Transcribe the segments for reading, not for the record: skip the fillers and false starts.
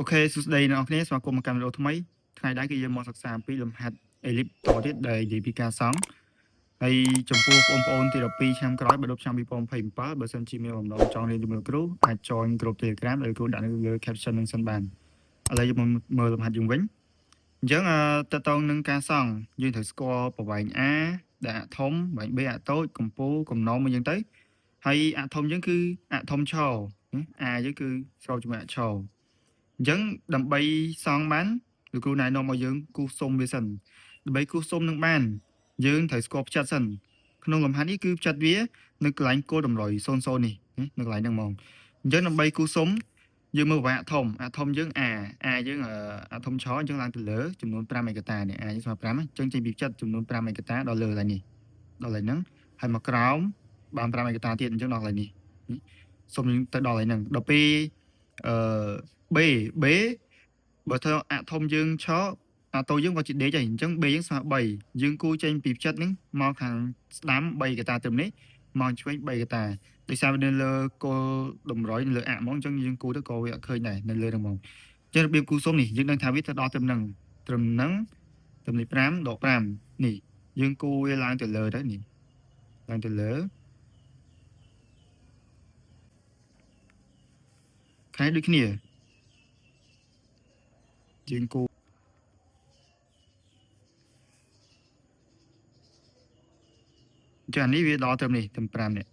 OK សួស្តីអ្នកនរគ្នាស្វាគមន៍មកកាន់វីដេអូថ្មីថ្ងៃនេះគឺយើងមកសិក្សាអំពីលំហាត់ ellipse តទៀតដែលនិយាយពីការសង់ហើយចំពោះបងប្អូនទី12ឆ្នាំក្រោយបើដល់ឆ្នាំ2027បើសិនជាមានបំណងចង់រៀនជាមួយគ្រូអាច join ក្រុម Telegram ដែលគ្រូដាក់នៅលើ caption នឹងសិនបានឥឡូវយើងមកមើលលំហាត់យើងវិញអញ្ចឹងតកតងនឹងការសង់យើងត្រូវស្គាល់ប្រវែង A ដែលអធំប្រវែង B អតូចកម្ពូលកំណុំអញ្ចឹងទៅហើយអធំយើងគឺអធំឆ A យើងគឺស្របជាមួយអឆអញ្ចឹងដើម្បីសង់បានលោកគ្រូណែនាំឲ្យយើងគូសសុំវាសិនដើម្បីគូសសុំនឹងបានយើងត្រូវស្គាល់ផ្ចិតសិនក្នុងលំហាត់នេះគឺផ្ចិតវានៅកន្លែងគោលតម្រុយ00នេះនៅកន្លែងហ្នឹងហ្មងអញ្ចឹងដើម្បីគូសសុំយើងមើលប្រវែងអធំអធំយើង A A យើងអធំឆអញ្ចឹងឡើងទៅលើចំនួន5ឯកតានេះ A យើងស្មើ5អញ្ចឹងចេញពីផ្ចិតចំនួន5ឯកតាដល់លើកន្លែងនេះដល់កន្លែងហ្នឹងហើយមកក្រោមបាន5ឯកតាទៀតអញ្ចឹងដល់កន្លែងនេះសុំយើងទៅដល់កន្លែងហ្នឹងដល់ពេលអឺ B B បើធ្វើអធំយើងឆអាតូយើងក៏ជាដេកហើយអញ្ចឹង B យើងស្មើ3យើងគូចេញពីផ្ចិតហ្នឹងមកខាងស្ដាំ3កតាត្រឹមនេះមកឆ្វេង3កតាដោយសារវានៅលើគោលតម្រុយនៅលើអហ្មងអញ្ចឹងយើងគូទៅក៏វាអត់ឃើញដែរនៅលើហ្នឹងហ្មងអញ្ចឹងរបៀបគូសុំនេះយើងដឹងថាវាទៅដល់ត្រឹមហ្នឹងត្រឹមហ្នឹងត្រឹមនេះ5ដក5នេះយើងគូវាឡើងទៅលើទៅនេះឡើងទៅលើខែដូចគ្នាយើងគូចានេះវាដល់ត្រឹមនេះត្រឹម5នេះ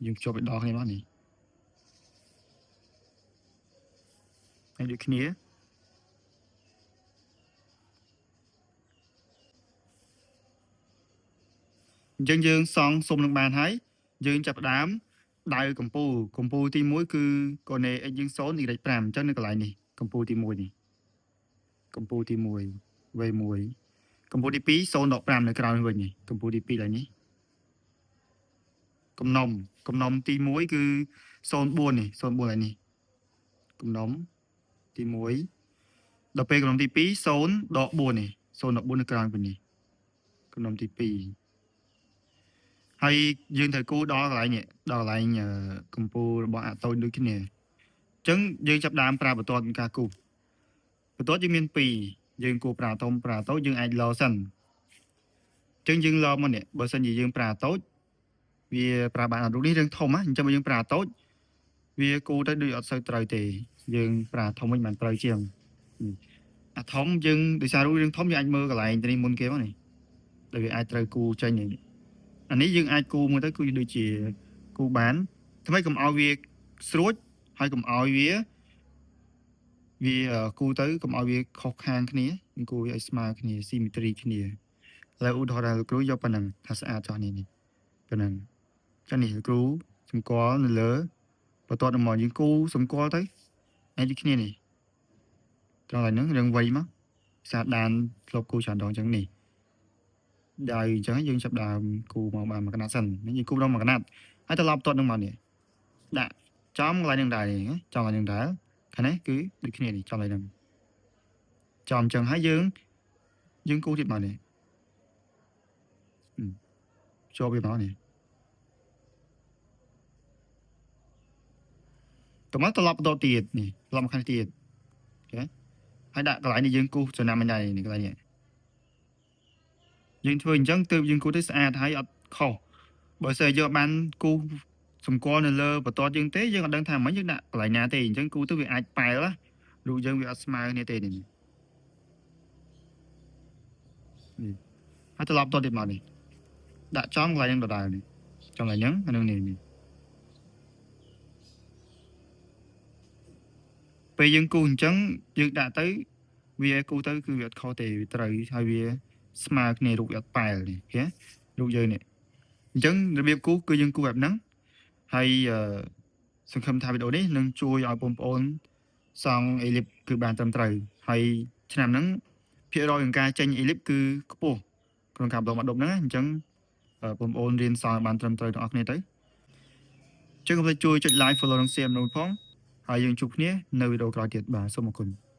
យើងភ្ជាប់ឲ្យដល់គ្នាមកនេះហើយដូចគ្នាអញ្ចឹងយើងសង់សុំនឹងបានហើយយើងចាប់ផ្ដើមដៅកម្ពូលកម្ពូលទី1គឺកូនេ x យើង0 y 5អញ្ចឹងនៅកន្លែងនេះកម្ពូលទី1នេះកម្ពូលទី1 v1 កម្ពូលទី2 0ដល់5នៅក្រោយវិញនេះកម្ពូលទី2ឡើយនេះកំណុំកំណុំទី1គឺ04នេះ04ឡើយនេះកំណុំទី1ដល់ពេលកំណុំទី2 0ដល់4នេះ0ដល់4នៅក្រោយវិញនេះកំណុំទី2ហើយយើងត្រូវគូដល់កន្លែងនេះដល់កន្លែងកម្ពូលរបស់អាតូចដូចគ្នាអញ្ចឹងយើងចាប់ដើមប្រើបន្ទាត់ការគូបន្ទាត់យើងមាន2យើងគូប្រើធំប្រើតូចយើងអាចឡសិនអញ្ចឹងយើងឡមកនេះបើសិនជាយើងប្រើតូចវាប្រើបានរូបនេះរឿងធំណាអញ្ចឹងបើយើងប្រើតូចវាគូទៅដូចអត់សូវត្រូវទេយើងប្រើធំវិញបានត្រូវជាងអាធំយើងដោយសាររូបរឿងធំយើងអាចមើលកន្លែងនេះមុនគេមកនេះដែលវាអាចត្រូវគូចេញនេះអានេះយើងអាចគូមើលទៅគឺដូចជាគូបានថ្មីកុំឲ្យវាស្រួចហើយកុំឲ្យវាគូទៅកុំឲ្យវាខុសខាងគ្នាគូវាឲ្យស្មើគ្នា symmetry គ្នាឥឡូវឧទាហរណ៍ថាលោកគ្រូយកប៉ុណ្ណឹងថាស្អាតចោះនេះនេះប៉ុណ្ណឹងចានេះលោកគ្រូសម្គាល់នៅលើបន្ទាត់មកយើងគូសម្គាល់ទៅឯដូចគ្នានេះត្រង់ឡើយហ្នឹងរឿងវៃមកសាដានធ្លាប់គូច្រើនដងអញ្ចឹងនេះដល់អញ្ចឹងយើងចាប់ដើមគូមកបានមួយកណាត់សិនយើងគូដល់មួយកណាត់ហើយត្រឡប់បន្ទាត់នឹងមកនេះដាក់ចំកន្លែងហ្នឹងដែរចំកន្លែងហ្នឹងដែរខាងនេះគឺដូចគ្នានេះចំកន្លែងហ្នឹងចំអញ្ចឹងហើយយើងគូទៀតមកនេះជាប់វាមកនេះតោះមកត្រឡប់បន្តទៀតនេះត្រឡប់មកខាងនេះទៀតអូខេហើយដាក់កន្លែងនេះយើងគូសចំណាំមិនដែរនេះកន្លែងនេះយើងធ្វើអញ្ចឹងទើបយើងគូសទៅស្អាតហើយអត់ខុសបើសិនយើងបានគូសសម្គាល់នៅលើបន្ទាត់យើងទេយើងអត់ដឹងថាមិញយើងដាក់កន្លែងណាទេអញ្ចឹងគូទៅវាអាចប៉ែលរូបយើងវាអត់ស្មើគ្នាទេនេះហើយត្រឡប់តទៀតមកនេះដាក់ចំកន្លែងហ្នឹងដដែលនេះចំកន្លែងហ្នឹងអានឹងនេះនេះពេលយើងគូសអញ្ចឹងយើងដាក់ទៅវាគូសទៅគឺវាអត់ខុសទេវាត្រូវហើយវាស្មើគ្នារូបវាអត់ប៉ែលនេះអូខេរូបយើងនេះអញ្ចឹងរបៀបគូសគឺយើងគូសបែបហ្នឹងហើយសង្ឃឹមថាវីដេអូនេះនឹងជួយឲ្យបងប្អូនសង់អេលីបគឺបានត្រឹមត្រូវហើយឆ្នាំហ្នឹងភាគរយនៃការចេញអេលីបគឺខ្ពស់ក្នុងការបន្តមកដប់ហ្នឹងអញ្ចឹងបងប្អូនរៀនសង់ឲ្យបានត្រឹមត្រូវទាំងអស់គ្នាទៅចឹងកុំភ្លេចជួយចុច like follow និង share ម្ដងផងហើយយើងជួបគ្នានៅវីដេអូក្រោយទៀតបាទសូមអរគុណ។